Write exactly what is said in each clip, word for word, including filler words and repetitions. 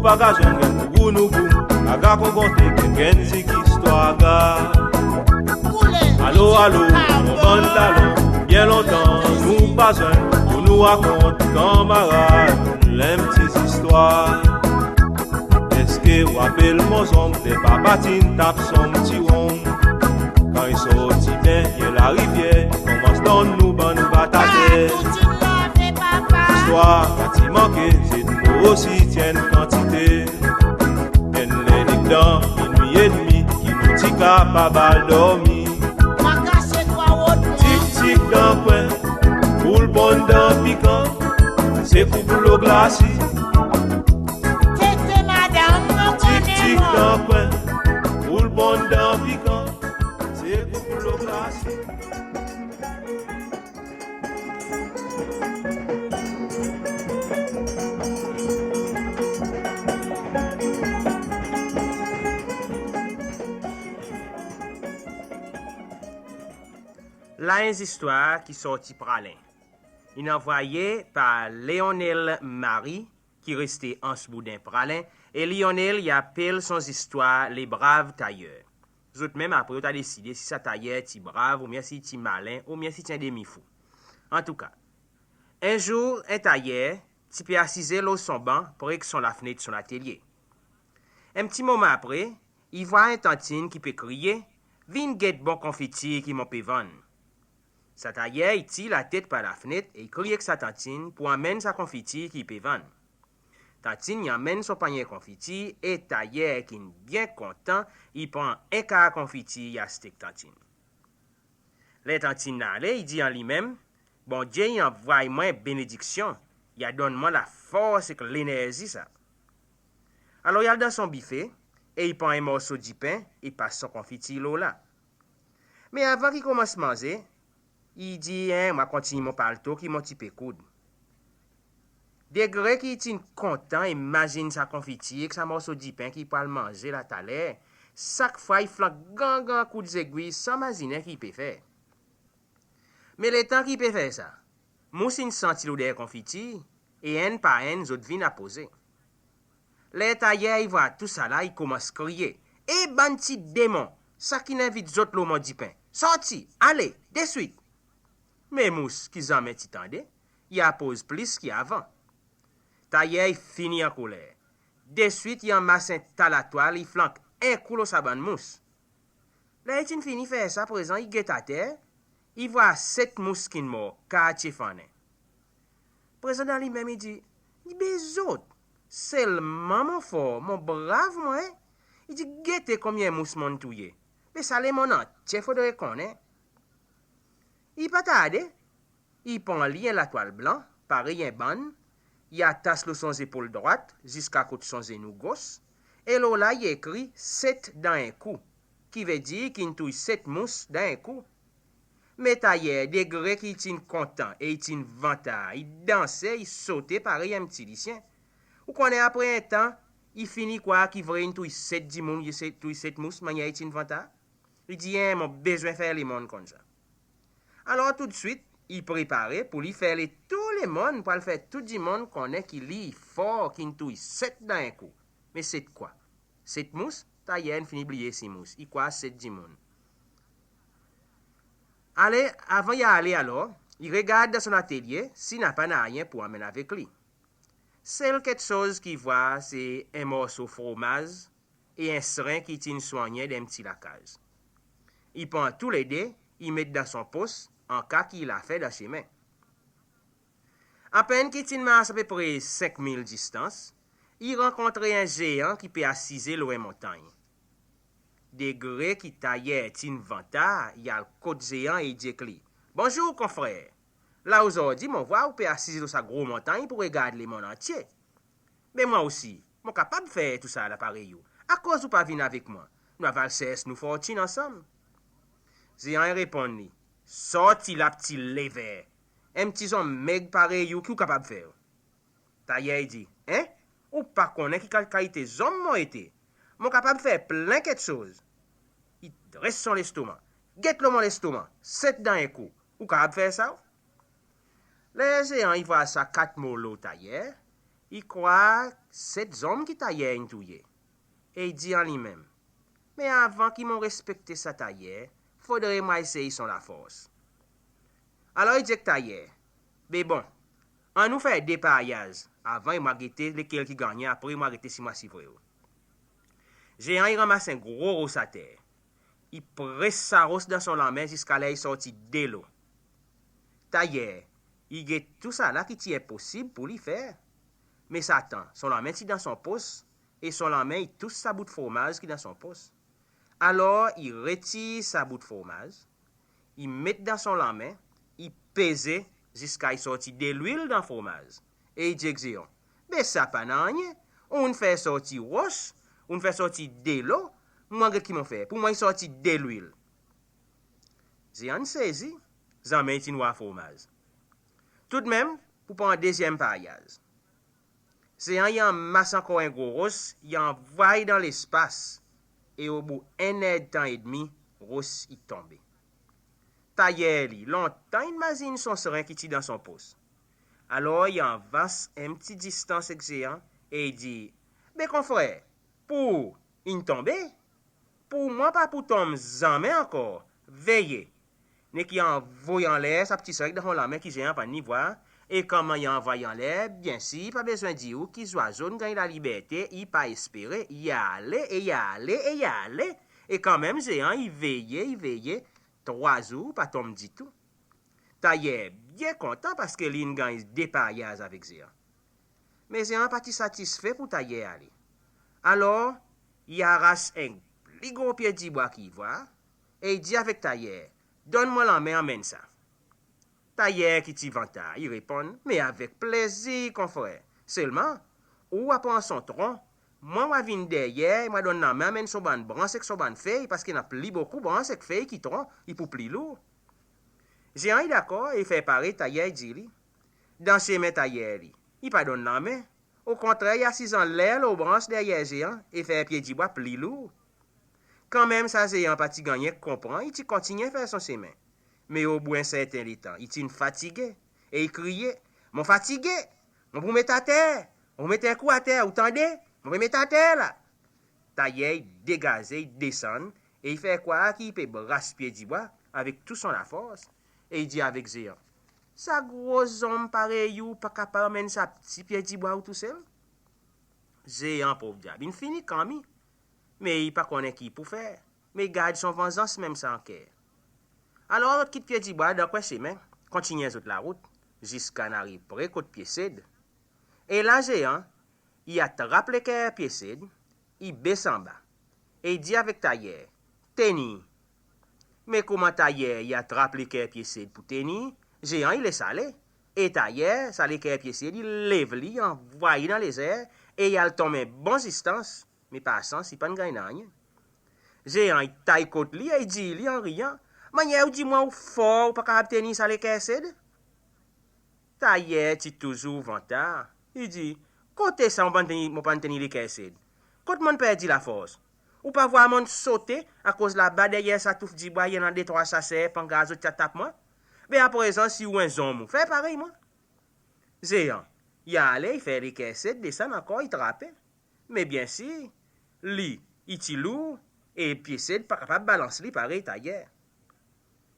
Pa gazon gen pou gou nou gou, aga kongonte gen gen zik istwar aga. Alo, alo, mon bann dalon, byen lontan nou pa zwenn, pou nou rakont kanmarad, lenm ti zistwar. Eski ou rapel mon zonm, ler papa ti'n tap son ti wonm? Kan i sorti byen, byen larivyer, konmans donn nou bann batate. Zistwar pa ti manke, zedmo osi ti annan kantite. Enn ler nik dan minwi edmi, ki nou ti kapab al dormi. Tik, tik dan kwen, boul ponn dan pikan, se kou dlo glasi. Tik, tik dan kwen, boul ponn dan pikan, se kou dlo glasi. La en zistwar ki sorti Pralen. In anvoye par Leonel Marie, ki reste Anse Boudin Pralen, e Leonel i apel son zistwar Le Brave Tailleur. Zot menm apre zot a deside si sa tayer ti brav, oubyen si ti malen, oubyen si ti en demi fou. Antouka, en zour, en tayer ti pe asize lo son ban pre ek son lafnet son latelye. En pti moman apre, i vwar en tantin ki pe kriye, "Vin get bon konfitir ki mon pe vann." Sa tayer i tir latet par lafnet e i kriy ek sa tantin pour anmenn sa konfitir ki i pe vann. Tantin i anmenn son pannyen konfitir e tayer ki'n byen kontan, i pran en kar konfitir, i aste ek tantin. Ler tantin ale, i dir an li menm, "Bondye i anvoy mwan benediksyon, i a donn mwan lafors ek lenerzi sa." Alor i al dan son bife e i pran en morso dipen, i pas son konfitir lo la. Me avan ki i konmans manze, i dir, "En, mon a kontinyen mon palto ki mon ti pe koud." Degre ki i ti'n kontan imazin sa konfitir ek sa morso dipen ki i pou al manze la taler, sak fwa i flank gran gran kout zegwi san mazinen ki i pe fer. Me letan ki i pe fer sa, mous in santi loder konfitir e enn par enn zot vin aproze. Ler tayer i vwar tousala, i konmans kriye, "E bann ti demon, sa ki'n envit zot lo mon dipen, sorti, ale, deswit!" Me mous ki zanmen ti tande, i aproz plis ki avan. Tayer i fini ankoler. Deswit i anmas en ta latwal, i flank en kou lo sa bann mous. Ler i ti'n fini fer sa, prezan i get ater, i vwar set mous ki'n mor, katye fannen. Prezan dan li menm i dir, i dir, "Be zot, selman mon for, mon brav mwan, en?" I dir, "Gete konbyen mous mon'n touye. Be sa lemonn antye fodre konnen." I pa tarde, i pran li en latwal blan, parey en bann, i atas lo son zepol drwat ziska kot son zenou gos, e lo la i ekri set dan en kou, ki vedir ki'n touy set mous dan en kou. Me tayer, degre ki i ti'n kontan e i ti'n vantar, i danse, i sote parey en pti lisyen. Ou konnen, apre en tan, i fini krwar ki vre in touy set dimoun, i set, touy set mous, mannyer i ti'n vantar. I dir, "En, mon bezwen fer lemonn konn sa." Alor toudswit, i prepare pour li fer ler tou lemonn, pour al fer tou dimoun konnen ki li i for, ki'n touy set dan en kou. Me set kwa? Set mous? Tayer in fini bliye si mous, i krwar set dimoun. Ale, avan i ale alor, i regard dan son latelye si napa nanryen pour anmenn avek li. Sel keksoz ki i vwar se en morso fromaz e en sren ki ti'n swannyen dan en pti lakaz. I pran toulede, i met dan son pos, an ka ki i lafer dan semen. Apenn ki ti'n mars apepre senk mil distans, i rankontre en zean ki pe asize lo en montanny. Degre ki tayer ti'n vantar, i al kot zean e i dir ek li, "Bonzour, konfrer. La ozordi, mon vwar ou pe asize lo sa gro montanny pour regard lemonn antye. Me mwan osi, mon kapab fer tousala parey ou. Akoz ou pa vin avek mwan? Nou ava al sers nou fortin ansanm." Zean i reponn li, "Sorti la, pti lever. En pti zonm meg parey ou, ki ou kapab fer?" Tayer i dir, "En? Ou pa konnen ki kal-, kalite zonm mon ete. Mon kapab fer plen keksoz." I dres son lestoman. "Get lo mon lestoman, set dan en kou. Ou kapab fer sa, ou?" Ler zean i vwar sa kat mo lo tayer, I krwar set zonm ki Tayer in touye. E i dir an li menm, "Me avan ki mon respekte sa Tayer, fodre mwan esey son lafors." Alor i dir ek Tayer, "Be bon, annou fer de paryaz. Avan mwan gete lekel ki gannyen, apre mwan gete si mwan sivre ou." Zean i ranmas en gro ros ater. I pres sa ros dan son lanmen ziska ler i sorti delo. Tayer i get tousala ki ti enposib pour li fer. Me sa tan, son lanmen ti dan son pos, e son lanmen i tous sa bout fromaz ki dan son pos. Alor i retir sa bout fromaz, i met dan son lanmen, i peze ziska i sorti delwil dan fromaz. E i dir ek Zean, "Be sa pa nanryen, ou'n fer sorti ros, ou'n fer sorti delo, mwan get ki mon fer, pour mwan i sorti delwil." Zean sezi, zanmen i ti'n war fromaz. Toudmenm, pour pran dezyenm paryaz, Zean i anmas ankor en gro ros, i anvway dan lespas, e obou en erdtan edmi, ros i tonbe. Tayer li, lontan in mazin son sren ki ti dan son pos. Alor i avans en pti distans ek Zean e i dir, "Be konfrer, pour ou, in tonbe? Pour mwan pa pou tonm zanmen ankor, veye." Nek i anvoy anler sa pti sren dan son lanmen ki Zean pa'n ni vwar, e konman i anvoy anler, byensir pa bezwen dir ou ki zwazo in ganny laliberte, i pa espere, i ale, e i ale, e i ale. E kanmenm Zean i veye, i veye, trwa zour pa tonm ditou. Tayer byen kontan parski li in ganny de paryaz avek Zean. Me Zean pa ti satisfe pour Tayer ale. Alor i aras en pli gro pye dibwa ki i vwar, e i dir avek Tayer, "Donn mwan lanmen anmenn sa." Tayer ki ti vantar, i reponn, "Me avek plezir konfrer. Selman ou a pran son tron, mwan mon a vin deryer, e mon a donn lanmen anmenn son bann brans ek son bann fey, parski i annan pli bokou brans ek fey ki tron, i pou pli lour." Zean i dakor e i fer parey Tayer i dir li. Dan semen Tayer li, i pa donn lanmen. Okontrer, i asiz anler lo brans deryer Zean e fer pye dibwa pli lour. Kanmenm sa Zean pa ti gannyen konpran, i ti kontinyen fer son semen. Me obou en serten letan, i ti'n fatige e i kriye, "Mon fatige! Mon pou met ater! Mon pou met en kou ater, ou tande? Mon pe met ater la!" Tayer i degaze, i desann, e i fer krwar ki i pe bras pye dibwa avek tou son lafors. E i dir avek Zean, "Sa gro zonm parey ou pa kapab anmenn sa pti pye dibwa ou tousel?" Zean, pov dyab, in fini kanmi, me i pa konnen ki i pou fer, me i gard son vanzans menm sa an ker. Alor zot kit pye dibwa dan kwen semen, kontinyen zot larout, ziska in ariv pre kot pye sed. E la Zean i atrap leker pye sed, i bes anba, e i dir avek Tayer, "Tenir." Me konman Tayer i atrap leker pye sed pour tenir, Zean i les ale. E Tayer, sa leker pye sed, i lev li, i anvway li dan lezer, e i al tonm en bon distans, me par sans i pa'n ganny nanryen. Zean i tay kot li e i dir li an riyan, "Mannyer ou dir mwan ou for, ou pa kapab tenir sa leker sed?" Tayer ti touzour vantar, i dir, "Kote sa mon pa'n tenir, mon pa'n tenir leker sed? Kot mon'n perdi lafors? Ou pa vwar mon'n sote akoz laba deryer sa touf dibwa i annan de trwa saser pangar zot ti atrap mwan? Be aprezan si ou en zonm ou, fer parey mwan." Zean i ale, i fer leker sed desann ankor, i trape. Me byensir, li i ti lour, e pye sed pa kapab balans li parey Tayer.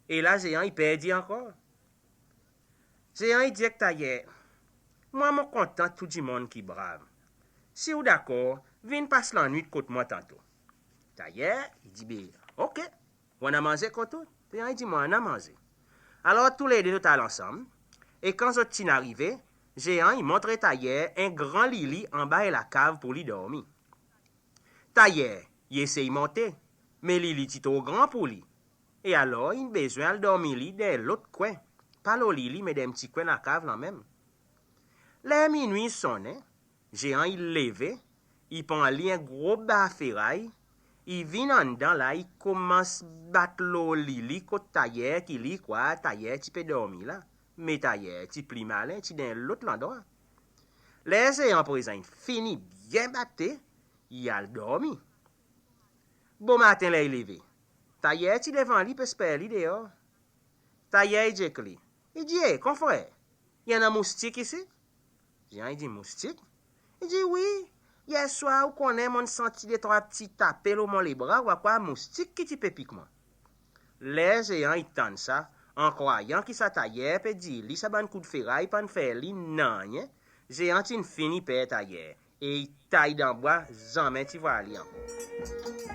E la Zean i perdi ankor. Zean i dir ek Tayer, "Mwan mon kontan tou dimoun ki brav. Si ou dakor, vin pas lannwit kot mwan tanto." Tayer i dir, "Be oke, ou annan manze kot ou?" Zean i dir, "Mwan annan manze." Alor toulede zot al ansanm, e kan zot ti'n arive, Zean i montre Tayer en gran lili anba en lakav pour li dormi. Tayer i esey monte, me lili ti tro gran pour li. E alor in bezwen al dormi li dan en lot kwen, pa lo lili, me dan en pti kwen lakav lanmenm. Ler minwi sonnen, Zean i leve, i pran li en gro bar feray, i vin anndan la, i konmans bat lo lili kot Tayer, ki li i krwar Tayer ti pe dormi la. Me Tayer ti pli malen, ti dan en lot landrwa. Ler Zean prezan in fini byen bate, i al dormi. Bomaten ler i leve, Tayer ti devan li, pe esper li deor. Tayer i dir ek li, i dir, "E konfrer, i annan moustik isi?" Zean i dir, "Moustik? I dir, wi, yer swar ou konnen mon'n santi detrwa pti tape lo mon lebra, ou a krwar moustik ki ti pe pik mwan. Ler Zean i tann sa, an krwayan ki sa tayer pe dir li sa bann koudferay pa'n fer li nanryen, Zean ti'n fini per tayer e i tay dan bwa, zanmen ti vwar li ankor.